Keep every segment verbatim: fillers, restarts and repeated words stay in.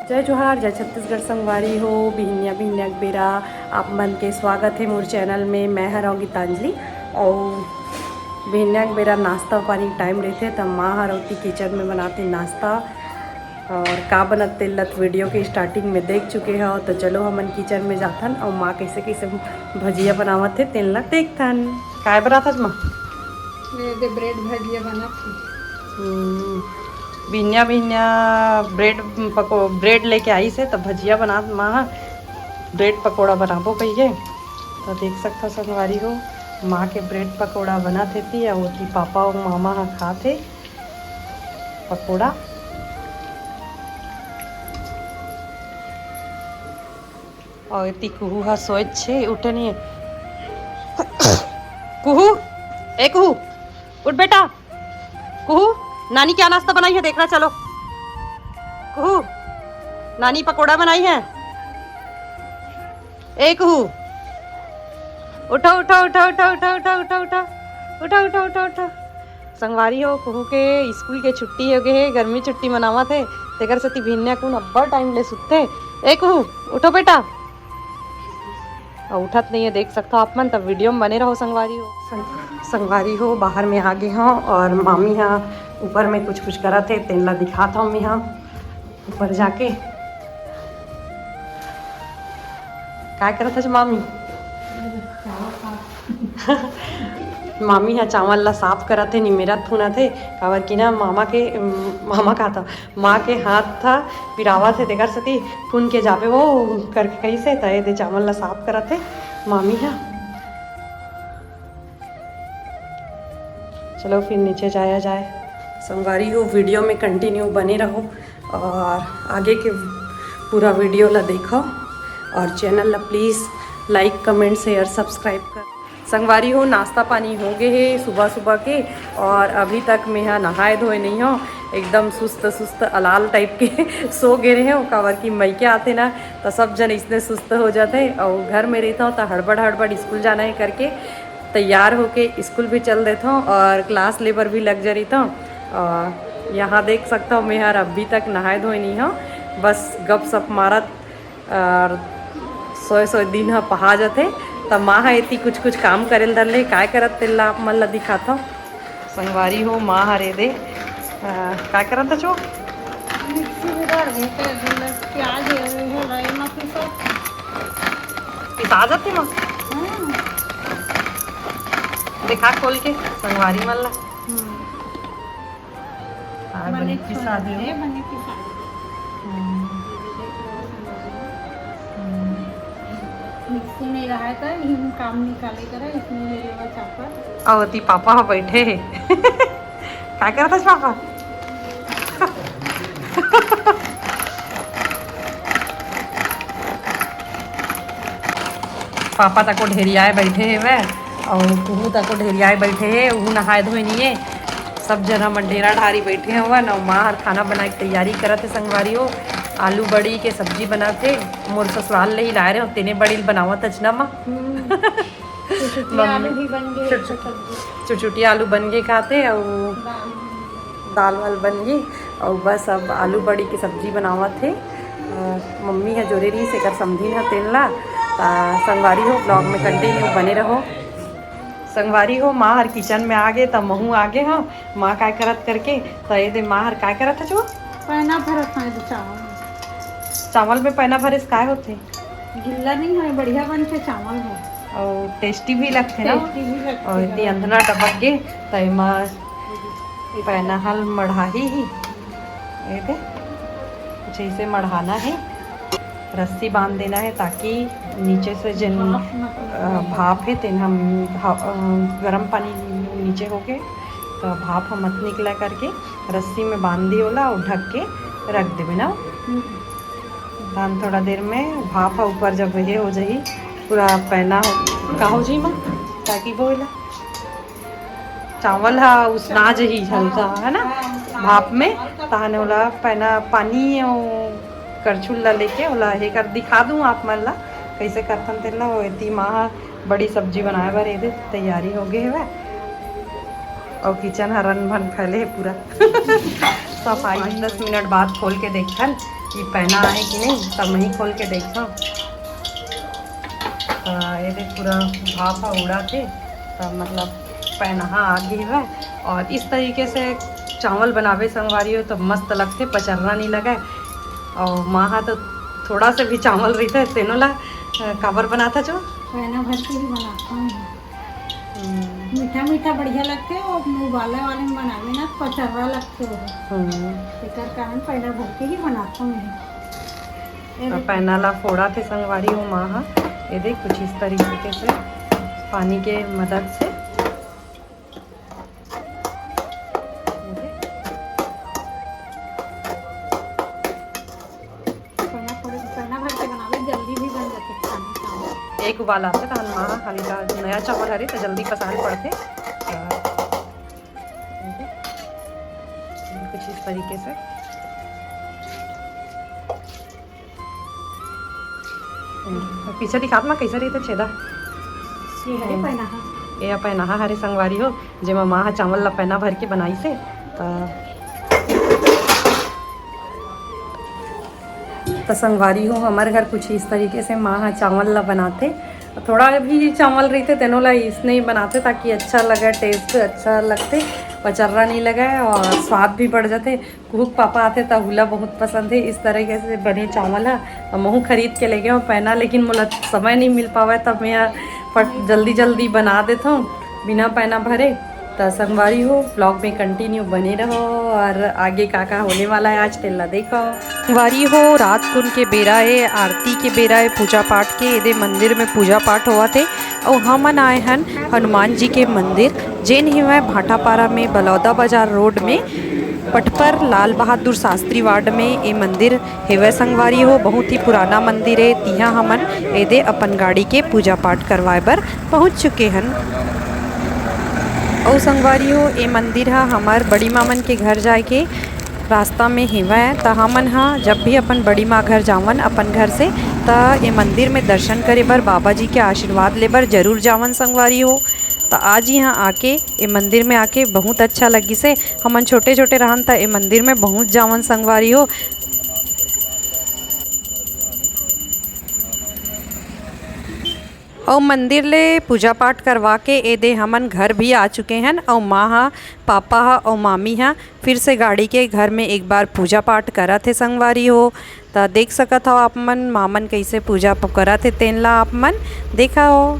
जय जोहार, जय छत्तीसगढ़ संगवारी हो। बिहनिया बिहनिया के बेरा आप मन के स्वागत हे मोर चैनल में। मैं हरव गीतांजलि। और बिहनिया के बेरा नाश्ता पानी टाइम रहथे, त माँ हर ओती किचन में बनाथे नाश्ता। और का बनत तेल ल त वीडियो के स्टार्टिंग में देख चुके हो। तो चलो हमन किचन में जाथन और माँ कैसे कैसे भजिया बनावत हे तेल ल देखथन। काय बनाथस माँ? ये दे ब्रेड भजिया बनात हे। हम्म, बिहनिया बिहनिया ब्रेड पको ब्रेड लेके आइस हे, त भजिया बनात माँ ह ब्रेड पकोड़ा बनाबो कहिए। तो देख सकथो संगवारी हो, माँ के ब्रेड पकोड़ा बनत हे ती, अउ ओती पापा अउ मामा ह खात हे पकोड़ा। अउ एती कुहू ह सोए छे, उठे नहीं हे। कुहू, ए कुहू, उठ बेटा। कुहू, नानी क्या नाश्ता बनाई है, देखना चलो। कुहू, नानी पकोड़ा बनाई है। ए कुहू, उठो, उठो, उठो। संगवारी हो, कुहू के स्कूल के छुट्टी हो गे हे, गर्मी छुट्टी मनावत हे, तेकर सेती बिहनिया कुन अब्बड़ टाइम ले सुतथे। ए कुहू, उठो बेटा। अउ उठत नहीं है, देख सकथो आप मन, तब वीडियो में बने रहो संगवारी हो। संग-, संगवारी हो, बाहर में आ गे हव और मामी हा ऊपर में कुछ कुछ करत हे, तेन ला दिखात हव मैं हा ऊपर जाके। काय करत हस मामी? मामी हा चावल ला साफ करत हे, निमेरत फुनत हे, काबर कि ना मामा के, मामा कहा था, माँ के हाथ हा पिरावत हे, तेकर सेती फुन के जाबे वो करके कहिस हे, त ए दे चावल ला साफ करत हे मामी हा। चलो फिर नीचे जाया जाए। संगवारी हो, वीडियो में कंटिन्यू बने रहो और आगे के पूरा वीडियो ला देखो और चैनल ला please like, comment, share, subscribe कर। संगवारी हो, नाश्ता पानी हो गे हे सुबह सुबह के, और अभी तक मैं हा नहाए धोए नहीं हव। एकदम सुस्त सुस्त अलाल टाइप के सो गे रहे हव, काबर कि मइके आथे ना, त सब जन इसने सुस्त हो जाथे। और घर में रहिथव त हड़बड़ हड़बड़ स्कूल जाना हे करके तैयार होके स्कूल भी चल देथव और क्लास ले बर भी लग जा रहिथव। और यहाँ देख सकथव, मैं हर अभी तक नहाए धोए नहीं हव, बस गपशप मारत और सोए सोए दिन ह पहा जथे। त माँ ह एती कुछ कुछ काम करे ल धर ले, काय करत तेला आप मन ल दिखाथव। संगवारी हो, माँ हर ए दे, अ, काय करत हच? मिक्सी में डाल दे, फिर प्याज है, है, राई में पिसा। पिसा जाथे माँ? हाँ। देखा खोल के संगवारी मन ला। हम्म। हाँ, बने बने पिसा पिसा दे। दे, बने पिसा दे। हम्म। हम्म। मिक्सी में रहा था, यही काम निकाले करे, इसमें ले लेवा chopper। अउ ओती पापा ह बैठे हे। का करत हस पापा? पापा तको ढेरियाए बैठे हेवय, अउ कुहू तको ढेरियाए बैठे हे, उहू नहाए धोए नइये। सब झन हमन डेरा ढारी बैठे हवन, अउ माँ हर खाना बनाए के तैयारी करत हे संगवारी हो। आलू बड़ी के सब्जी बनत हे, मोर ससुराल ले ही लाए रहे, तेने बड़ी बनावत हच ना माँ। हम्म। चुटचुटिया आलू मम्मी भी बन गए, छोट-, एक सब्जी। चुटचुटिया आलू बन गए खाते, अउ दाल। दाल वाल बन गई, अउ बस अब आलू बड़ी के सब्जी बनावत हे। अ, मम्मी ह जोरे रहिस एकर समधिन ह तेन ला। त संगवारी हो, vlog में कंटिन्यू बने रहो। संगवारी हो, माँ हर किचन में आ गे, त महू आ गे हव। माँ काय करत करके, त ए दे माँ हर काय करत हच? पैना भरत हव चावल। चावल में पैना भरे से काय होथे? गिल्ला नहीं होय, बढ़िया बनथे चावल ह। अउ टेस्टी भी लगथे ना। टेस्टी भी लगथे। अउ एती अंधना टपक गे, त एमा पैना हल मढ़ाही ही। ए दे, कुछ ऐसे मढ़ाना है, रस्सी बांध देना है, ताकि नीचे से जन, भाप मत निकले। अ, भाप है, तेन हम भा-, अ, गरम पानी नीचे होके, त भाप ह मत निकला करके रस्सी में बांध दी ओला अउ ढक के रख देबे ना। हम्म। तहन थोड़ा देर में भाप ह ऊपर जब ये हो जाही, पूरा पैना हो, का हो जाही माँ, ताकि वो एला चावल ह उसना जही हल्का, है ना, हाँ, उसना भाप में। चावल का तहन ओला पैना पानी अउ करछुल ला लेके ओला हे कर दिखा दूँ आप मन ला, कैसे करथन तेन ला। वो एती माँ ह बड़ी सब्जी बनाए बर एदे तैयारी हो गे हवय। अउ किचन ह रन भन फैले हे पूरा। सफाई दस मिनट बाद खोल के देखथन, कि पैना आए कि नहीं, तब मैं ही खोल के देखता हूँ। तो ये देख, पूरा भाप ह उड़ाथे, तो मतलब पैना ह आ गई है। और इस तरीके से चावल बनावे संगवारी हो तो मस्त लगथे, पचर्रा नहीं लगे। और माँ हा तो थोड़ा से भी चावल रहते तेनो ला, अ, काबर बनाता जो? पैना भर के ही बनाता हूँ। हम्म। मीठा मीठा बढ़िया लगथे, वो मुँह वाले वाले में बनावे ना, पचर्रा लगथे वो। हम्म। एकर कारण पैना भर के ही बनाता हूँ मैं। ये तो देख। पैना ला फोड़ा थे संगवारी हो माँ हा। ये देख, कुछ इस तरीके से पानी के मदद से। ये देख। पैना फोड़े, पैना भर के बनावे, जल्दी भी बन जाथे खाना चावल। एक उबाल आथे, तहन माँ हल्का नया चावल हरे, तो जल्दी पसारे पड़थे। और ये देख, कुछ इस तरीके से। हम्म, पीछे दिखात मा कैसे रहिथे छेदा? ये हरे हम्म। पैना हा। ये पैना हा हरे संगवारी हो, जेमा माँ हा चावल ला पैना भर के बनाइसे। त, त संगवारी हो, हमर घर कुछ इस तरीके से माँ हा चावल ला बनाथे। थोड़ा भी चावल रहिथे, तेनो ला इसने ही बनाथे, ताकि अच्छा लगे, taste अच्छा लगथे, पचर्रा नहीं लगे और स्वाद भी बढ़ जाथे। कुहू के पापा आथे त उला बहुत पसंद है। इस तरीके से बने चावल ह, त महू खरीद के लेगे हूँ पैना, लेकिन मोला समय नहीं मिल पावे, तब मैं फट जल्दी जल्दी बना देता हूँ बिना पैना भरे। त संगवारी हो, vlog में continue बने रहो और आगे का का होने वाला है आज, तेला देखो। संगवारी हो, रात कुन के बेरा है, आरती के बेरा है, पूजा पाठ के, एदे मंदिर में पूजा पाठ होवत है। अउ हमन आए हन हनुमान जी के मंदिर, जेन हेवय भाटापारा में, बलौदा बाजार रोड में, पटपर लाल बहादुर शास्त्री वार्ड में। ये मंदिर हेवय संगवारी हो, बहुत ही पुराना मंदिर है। तिहा हमन एदे अपन गाड़ी के पूजा पाठ करवाए बर पहुंच चुके हन। अउ संगवारी हो, ये मंदिर ह हमर बड़ी मामन के घर जाए के रास्ता में हेवय, त हमन ह जब भी अपन बड़ी माँ घर जावन अपन घर से, त ये मंदिर में दर्शन करे बर, बाबा जी के आशीर्वाद ले बर जरूर जावन संगवारी हो। त आज यहाँ आके, ये मंदिर में आके बहुत अच्छा लगिस हे। हमन छोटे छोटे रहन त ये मंदिर में बहुत जावन संगवारी हो। अउ मंदिर ले पूजा पाठ करवा के एदे हमन घर भी आ चुके हन। अउ माँ ह, पापा ह अउ मामी ह फिर से गाड़ी के घर में एक बार पूजा पाठ करत हे संगवारी हो। त देख सकत हव आप मन, माँ मन कइसे पूजा प-, करत हे, तेन ला आप मन देखा हो।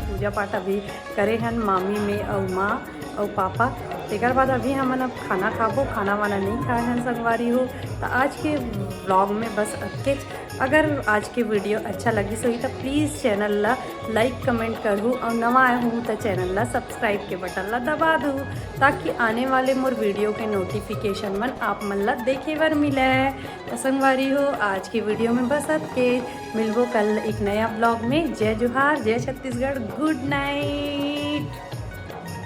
पूजा पाठ अभी करे हन मामी में अउ माँ अउ पापा। तेकर बाद अभी हमन अब खाना खाबो, खाना वाना नहीं खाए हन संगवारी हो। त आज के vlog में बस अतकेच। अगर आज के video अच्छा लगिस होही त please channel ला like, comment करहू अउ नवा आए हूँ त channel ला subscribe के button ला दबा दू, ताकि आने वाले मोर video के notification मन आप मन ला देखे बर मिले। त संगवारी हो, आज के video में बस अतके। मिलबो कल एक नया vlog में। जय जोहार, जय छत्तीसगढ़, good night।